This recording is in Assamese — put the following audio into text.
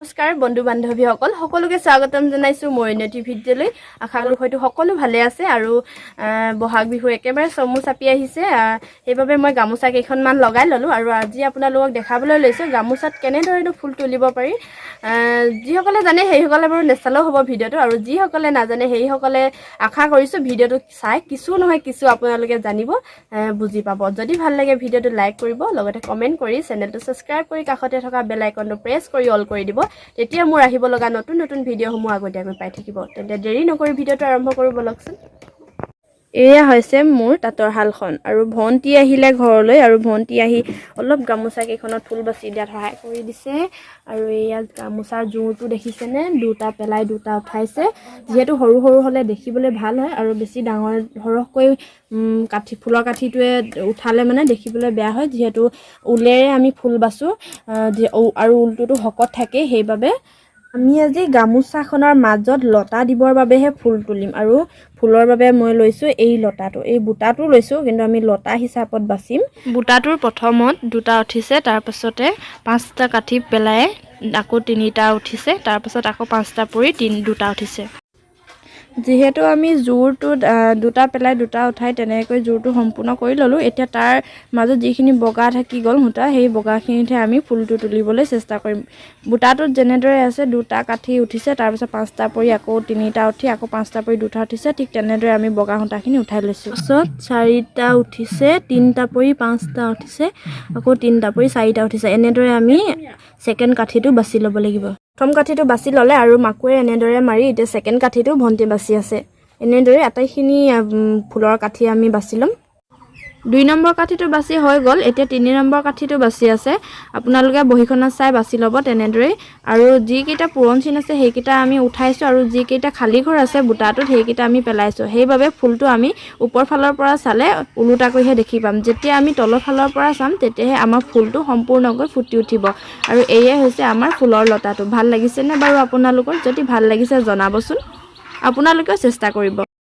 নমস্কাৰ বন্ধু বান্ধৱীসকল, সকলোকে স্বাগতম জনাইছোঁ মোৰ অন্য এটি ভিডিঅ'লৈ। আশা কৰোঁ হয়তো সকলো ভালে আছে। আৰু বহাগ বিহু একেবাৰে চমু চাপি আহিছে, সেইবাবে মই গামোচা কেইখনমান লগাই ল'লোঁ আৰু আজি আপোনালোকক দেখাবলৈ লৈছোঁ গামোচাত কেনেদৰেনো ফুল তুলিব পাৰি। যিসকলে জানে সেইসকলে বাৰু নেচালেও হ'ব ভিডিঅ'টো আৰু যিসকলে নাজানে সেইসকলে আশা কৰিছোঁ ভিডিঅ'টো চাই কিছু নহয় কিছু আপোনালোকে জানিব, বুজি পাব। যদি ভাল লাগে ভিডিঅ'টো লাইক কৰিব, লগতে কমেণ্ট কৰি চেনেলটো ছাবস্ক্ৰাইব কৰি কাষতে থকা বেল আইকনটো প্ৰেছ কৰি অল কৰি দিব। তেতিয়া মোৰ আহিব লগা নতুন নতুন ভিডিঅ'সমূহ আগতীয়াকৈ পাই থাকিব। তেন্তে দেৰি নকৰি ভিডিঅ'টো আৰম্ভ কৰোঁ ব'লকচোন। এয়া হৈছে মোৰ তাঁতৰ শালখন আৰু ভণ্টি আহিলে ঘৰলৈ আৰু ভণ্টি আহি অলপ গামোচা কেইখনত ফুল বাচি দিয়াত সহায় কৰি দিছে। আৰু এয়া গামোচাৰ জোৰটো দেখিছেনে? দুটা পেলাই দুটা উঠাইছে। যিহেতু সৰু সৰু হ'লে দেখিবলৈ ভাল হয় আৰু বেছি ডাঙৰ সৰহকৈ কাঠি ফুলৰ কাঠিটোৱে উঠালে মানে দেখিবলৈ বেয়া হয়। যিহেতু ঊলেৰে আমি ফুল বাচোঁ আৰু ঊলটোতো শকত থাকে, সেইবাবে আমি আজি গামোচাখনৰ মাজত লতা দিবৰ বাবেহে ফুল তুলিম। আৰু ফুলৰ বাবে মই লৈছোঁ এই লতাটো, এই বুটাটো লৈছোঁ, কিন্তু আমি লতা হিচাপত বাচিম। বুটাটোৰ প্ৰথমত দুটা উঠিছে, তাৰপাছতে পাঁচটা কাঠি পেলাই আকৌ তিনিটা উঠিছে, তাৰপাছত আকৌ পাঁচটা পৰি তিনি দুটা উঠিছে। যিহেতু আমি জোৰটোত দুটা পেলাই দুটা উঠাই তেনেকৈ জোৰটো সম্পূৰ্ণ কৰি ল'লোঁ, এতিয়া তাৰ মাজত যিখিনি বগা থাকি গ'ল সূতা, সেই বগাখিনিতহে আমি ফুলটো তুলিবলৈ চেষ্টা কৰিম। বুটাটোত যেনেদৰে আছে, দুটা কাঠি উঠিছে, তাৰপিছত পাঁচটা পৰি আকৌ তিনিটা উঠি আকৌ পাঁচটা পৰি দুটা উঠিছে, ঠিক তেনেদৰে আমি বগা সূতাখিনি উঠাই লৈছোঁ। পাছত চাৰিটা উঠিছে, তিনিটা পৰি পাঁচটা উঠিছে, আকৌ তিনিটা পৰি চাৰিটা উঠিছে। এনেদৰে আমি ছেকেণ্ড কাঠিটো বাছি ল'ব লাগিব। প্ৰথম কাঠিটো বাছি ল'লে আৰু মাকুৱে এনেদৰে মাৰি এতিয়া ছেকেণ্ড কাঠিটো ভণ্টি বাছি আছে। এনেদৰে আটাইখিনি ফুলৰ কাঠি আমি বাছি ল'ম। 2 নম্বৰ কাঠিটো বাছি হৈ গ'ল, এতিয়া 3 নম্বৰ কাঠিটো বাছি আছে। আপোনালোকে বহীখনত চাই বাছি ল'ব তেনেদৰেই। আৰু যিকেইটা পূৰণ চিন আছে সেইকেইটা আমি উঠাইছোঁ আৰু যিকেইটা খালী ঘৰ আছে বুটাটোত সেইকেইটা আমি পেলাইছোঁ। সেইবাবে ফুলটো আমি ওপৰ ফালৰ পৰা চালে ওলোটাকৈহে দেখি পাম। যেতিয়া আমি তলৰ ফালৰ পৰা চাম, তেতিয়াহে আমাৰ ফুলটো সম্পূৰ্ণকৈ ফুটি উঠিব। আৰু এয়াই হৈছে আমাৰ ফুলৰ লতাটো। ভাল লাগিছেনে বাৰু আপোনালোকৰ? যদি ভাল লাগিছে জনাবচোন, আপোনালোকেও চেষ্টা কৰিব।